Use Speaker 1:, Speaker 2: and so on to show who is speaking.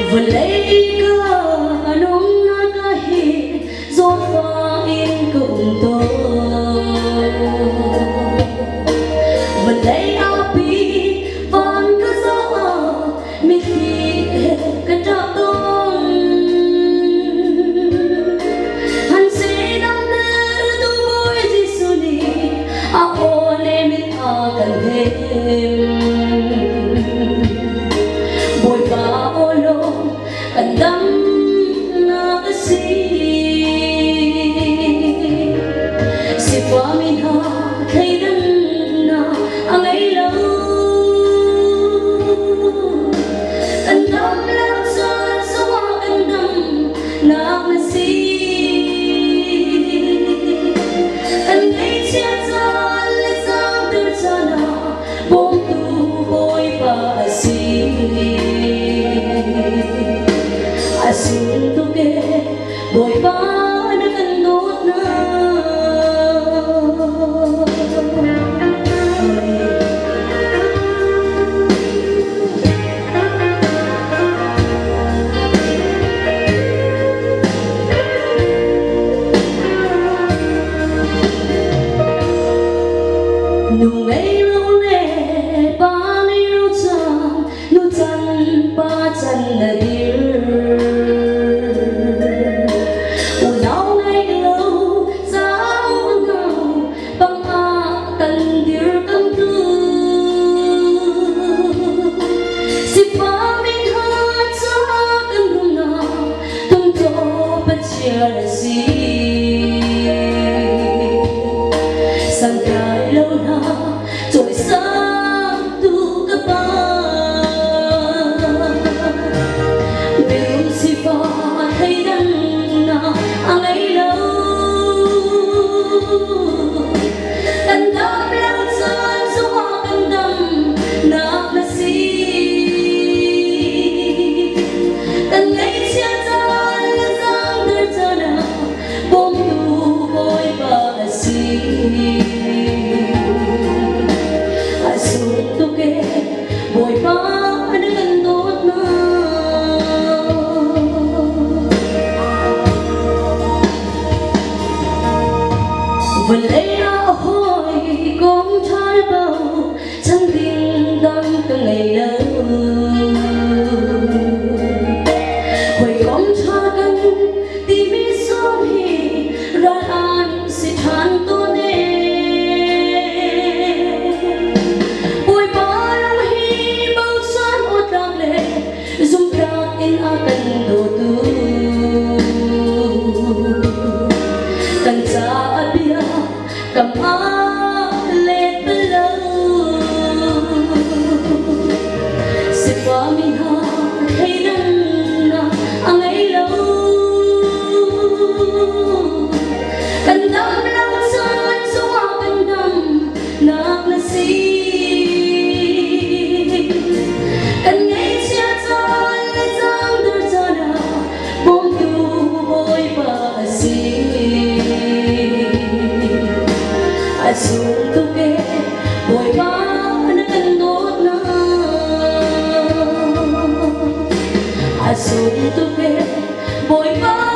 Speaker 1: Vawlei ka nunnak ah hi zawtfah in ka um tawn. Vawlei api van ka zoh ah mitthli he ka ṭap tawn. Han sidamter tu Bawi Jesuh nih a aw nem in a kan hnem. Bawipa aw lawng kan damnak a si. Sifami hna thleidannak a ngei lo. Kan dam lo caan zongah kan damnak na si. Kan ngaihchiat caan le zaangter caan ah bawmtu Bawipa a si. A sung tuk ee Bawipa na kan dawtnak. Nu ngei lo le pa ngei lo cang nu can pa can na dir. Unau ngei lo ca unau panga kan dir kan tu. Sifa min ha ca kan rum na tum Pathian a si. Santlai lo hna cawisangtu ka pa. Mirum sifah thleidannak a ngei lo. Kan dam lo caan zongah kan dam nak na si. Kan ngaihchia caan le zaangder caan ah bawmtu Bawipa a si. A sung tuk ee Bawipa na kan dawtnak. Vawlei ah hawi kom ṭha le bo chan ding dang ka ngei lo. Hawikom ṭha kan timi sung hi ral an si ṭhan tawn ee. Bawipa ram hi bochan awtlak le zumhtlak in a kan dawtu. Kan caah bia kam ah let bal lo. Sifami hna thleidannak a ngei lo. Kan dam lo caan zongah kan dam nak na si. Kan ngaihchia caan le zaangder caan ah bawmtu Bawipa a si. A sung tuk ee Bawipa na kan dawtnak. A sung tuk ee Bawipa.